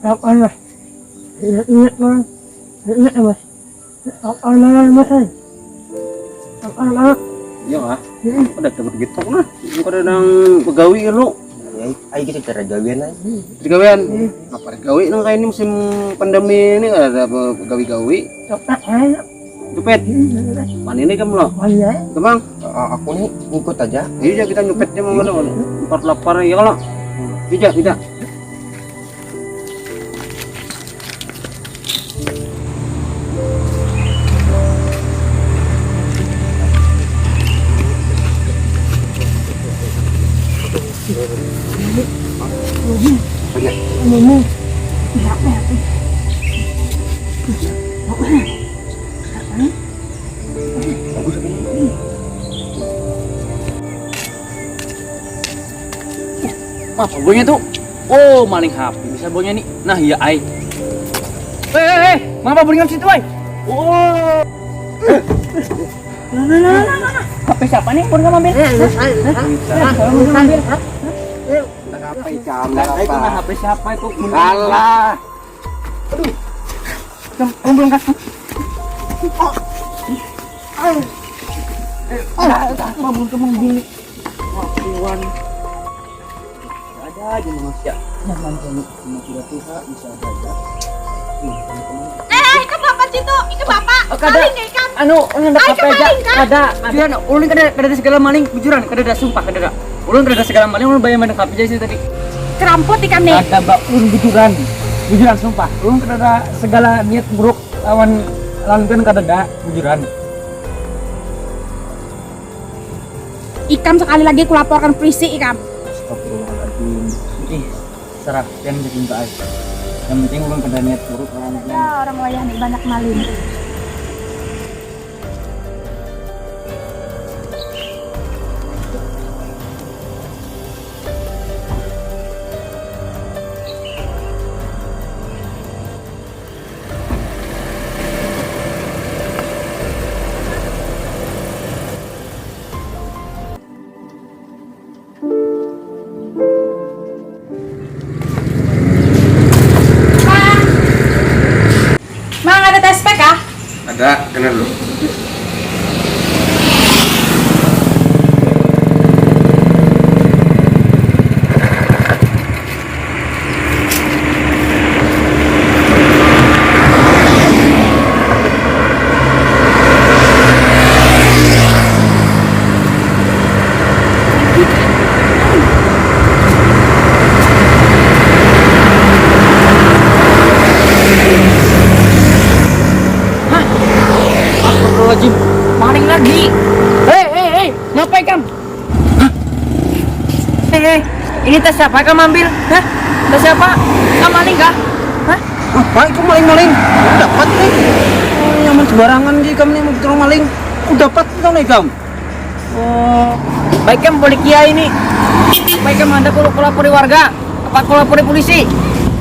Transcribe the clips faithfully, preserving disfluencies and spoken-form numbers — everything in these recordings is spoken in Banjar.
Lapar, Mas. Ingat, ingat, Mas. Ingat, ingat, Mas. Lapar, Mas, Mas, eh. Lapar, Mas. Iya kah? Hmm. Kada dapat gitu nah. Kada nang begawi lu. Ayo, ayo kita cari gawian aja. Di gawian. Hmm. Apa gawi nang kayak ini musim pandemi ini, kada ada apa gawi-gawi. Copet, eh. Nyupet. Mana ini kamu lo? Mana? Kemang. Eh, aku nih ikut aja. Iya, kita nyupetnya mau mana? Lapar-lapar ya kalau. Iya, kita. Apa baunya tuh? Oh, maling H P bisa baunya nih. Nah, iya ai. Eh, eh, eh, mengapa beringat situ ai? Oh. Nah, nah, nah, nah, nah. H P siapa nih? Beringat ambil. Eh, eh, eh, eh. Nah, kalau beringat ambil. Nah, itu nah H P siapa itu? Kalah. Aduh. Kamu belum kasih. Ada, ada, bangun, bangun, bangun. Wah, Tuhan. Ada aja manusia nyaman kami. Cuma tidak tuha bisa ada aja. Ih, teman-teman. Eh, itu bapak situ, itu bapak. Oh, kada. Maling ya, ikan? Anu, ulun kada. Ayo, apa aja? Maling, kan? Kada, kada. Bujuran, ulun kada, kada ada segala maling. Bujuran, kada ada, sumpah, kada ada. Ulun kada ada segala maling, ulun bayar main kapi aja sih tadi. Keramput ikan nih. Kada, Mbak, ulun bujuran. Bujuran, sumpah. Ulun kada ada segala niat buruk lawan, lawan kan kada ada, bujuran. Ikam sekali lagi kulaporkan polisi ikam. Astagfirullahaladzim. Ih, serah, pian jadi enggak ai. Yang penting ulun kada niat buruk lawan. Ada orang wayah nih banyak maling. Mang, ada test pack kah? Ada, kena dulu. Hah? Astagfirullahaladzim, maling lagi. Hei, hei, hei, ngapai kam? Hah? Eh, eh, ini tas siapa kamu ambil? Hah? Tas siapa? Kamu maling kah? Hah? Apa itu maling-maling? Dapat nih. Oh, nyaman sembarangan ji kamu nih, mau tolong maling. Aku dapat itu nih kamu. Oh, baik kamu boleh kia ini. Baik kamu anda kulo lapor di warga. Apa kulo lapor di polisi?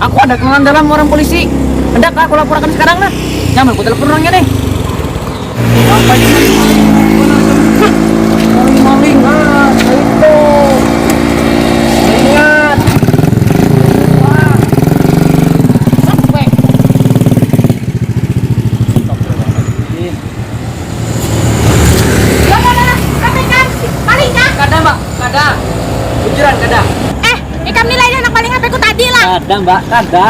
Aku ada kenalan dalam orang polisi. Hendak aku laporkan sekarang nah. Nyaman aku telepon orangnya nih. Maling-maling, ah, itu. Ingat. Wah. Sampai. Lah, lah, lah, lah. Apa kan? Maling kah? Kada, Mbak. Kada. Bujuran kada. Eh, ikam ni lain handak maling H P ku tadi lah. Kada, Mbak, kada.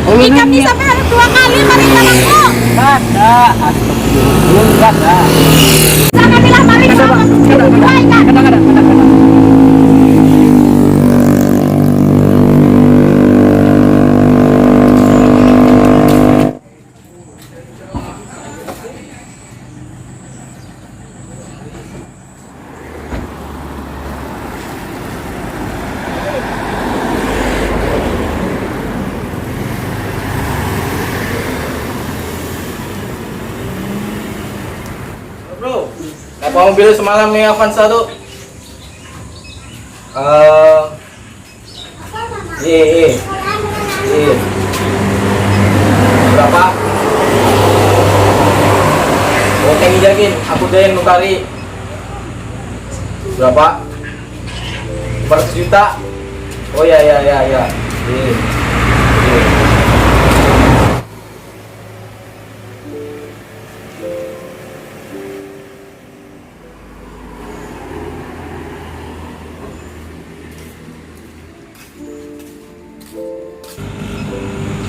Ulun ikam ni ni sampai handak dua kali maling aku. Kada. Astagfirullah, kada. Lah, kami lah maling. Kada, Mbak. Kada, kada. Kada, kada, kada, kada. Bro, napa mobil semalam nih Avanza tuh? Eh, Iya, iya. Iya. Berapa? Oke, jakin. Aku udah yang nukari. Berapa? Empat ratus juta. Oh ya, ya, ya, ya. Iya. Iya.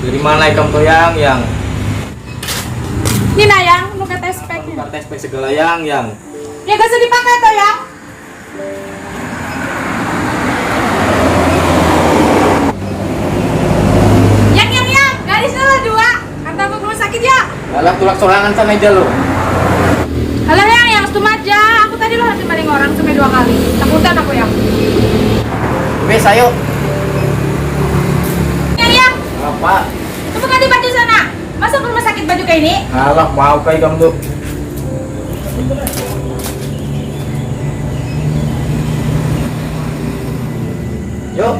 Dari mana ikam tuh, Yang? Yang? Ini nah, Yang, nukar tespek. Nukar tespek segala, Yang, Yang. Ya, gak usah dipakai tuh, Yang. Yang, Yang, Yang, garisnya lah dua. Kata aku rumah sakit ya. Alah, tulak sorangan sana aja lo. Alah, Yang, Yang, setum aja. Aku tadi lo hampir maling orang sampai dua kali. Takutan aku, Yang. Wes, ayo. Yang, Yang. Apa? Kamu ganti baju sana. Masa ke rumah sakit baju kayak ini? Alah, mau kayak kamu tuh. Yuk.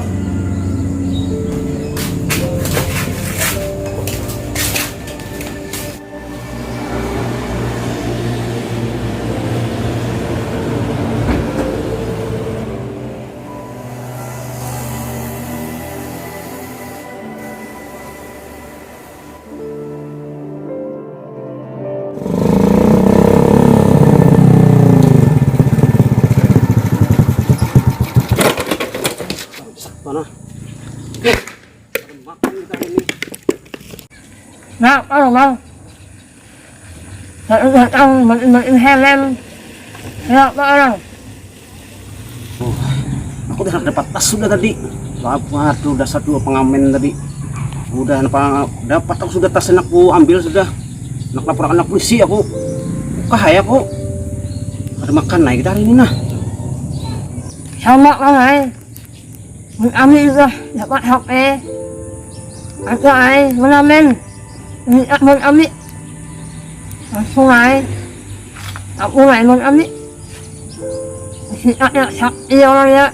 Mana? Nah, kalau mau. Satu datang main-main helm. Ya, apa orang? Oh, aku udah dapat tas sudah tadi. Waduh, udah satu pengamen tadi. Udah apa dapat aku sudah tas, aku ambil sudah. Nak lapor anak polisi aku. Kah ya aku. Ada makan naik kita hari ini nah. Sama kan, Ai? Mun Ami sudah dapat H P. Ada, Ai, mana men? Minta mun Ami. Langsung, Ai. Aku, Ai, mun Ami. Sifatnya sakti orang ya.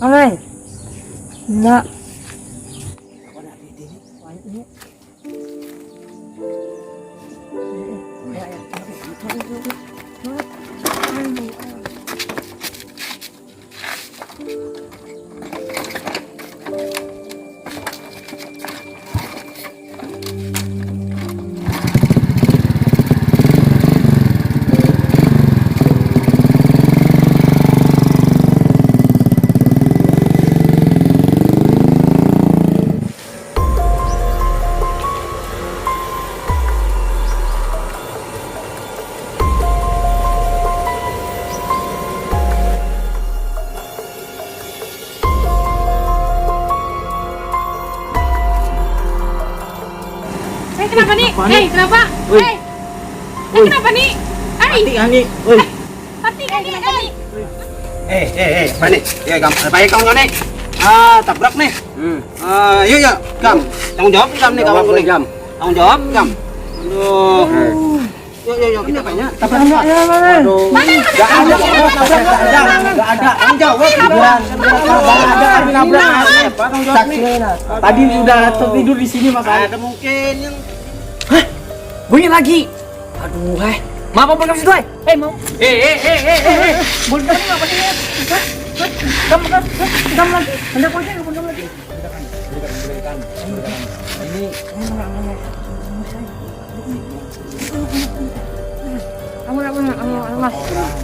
Amai. Enggak. Eh, kenapa nih? Kenapa nih? Eh, kenapa? Woi. Eh, eh, kenapa nih? Eh, mati kah nih? Woi. Eh, mati kah nih? Eh. Eh, eh, eh, apa nih? Ya, kamu, apa ya kamu nih? Ah, tabrak nih. Hmm. Ah, yuk, yuk, kamu. Tanggung jawab nih kamu nih. Jam. Tanggung jawab kamu. Aduh. Eh. Yuk, yuk, yuk, kita banyak. Tabrak, tabrak. Aduh. Mana, mana, mana, mana, mana, mana, mana? Nggak ada. Tanggung jawab. Beneran, beneran. Nggak ada. Nabrak. Apa tanggung jawab nih? Saksi, nah. Tadi sudah tertidur di sini, Mas. Ada mungkin yang... Hah? Bunyi lagi. Aduh, eh. Maaf, apa kamu situ, eh? Eh, mau. Eh, eh, eh, eh, eh, eh. Bunyi lagi apa sih? Hah? Hah? Kamu, kamu, kamu, kamu lagi. Hendak aja, kamu lagi. Ini, ini, ini, ini. Amun, amun, amun, amun, Mas.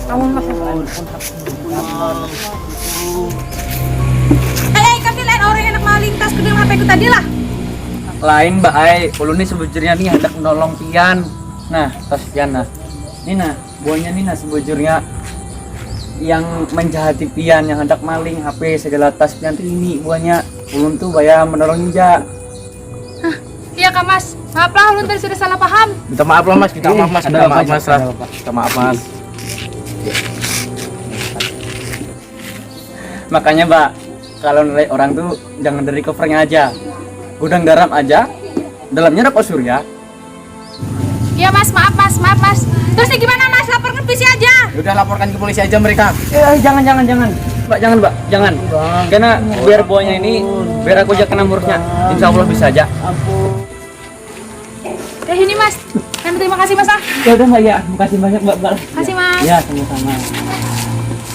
Amun, Mas. Eh, eh, kami lain orang yang nak maling tas ke dalam H P ku tadi lah. Lain, Mbak ai. Ulun ni sebujurnya ni handak menolong pian. Nah, tas pian, nah. Ni, nah, buhannya ni, nah, sebujurnya yang menjahati pian, yang handak maling H P segala tas pian tu ini buhannya. Ulun tu baya menolong ninja. Hah, iya kah, Mas? Maaf lah, ulun tadi sudah salah paham. Minta maaf lah, Mas. Minta maaf, Mas. Minta maaf, Mas, lah. Minta maaf, Mas. Makanya, Mbak, kalau nilai orang tuh jangan dari covernya aja. Gudang garam aja, dalamnya rokok surya. Iya, Mas, maaf, Mas, maaf, Mas. Terus nih gimana, Mas? Laporkan polisi aja. Ya udah, laporkan ke polisi aja mereka. Eh, jangan, jangan, jangan. Mbak, jangan, Mbak, jangan. Bang. Karena biar buahnya ini, biar aku aja kena murusnya. Insya Allah bisa aja. Ampun. Eh, ini, Mas. Kan terima kasih, Mas, ah. Ya udah, Mbak, ya. Makasih banyak, Mbak, Mbak. Makasih, Mas. Ya, sama-sama.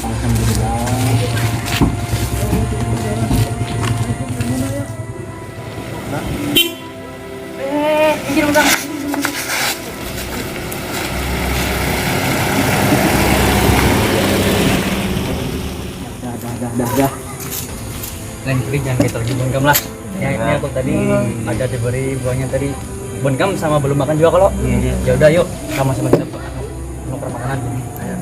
Alhamdulillah. Eh, pinggir, Bang. Dah, dah, dah, dah, dah. Lain kali jangan kayak lagi bungkam lah. Ya, ini aku tadi ada diberi buahnya tadi. Bun, kamu sama belum makan juga kalau? Ya udah, yuk sama-sama kita nuker makanan. Ayo.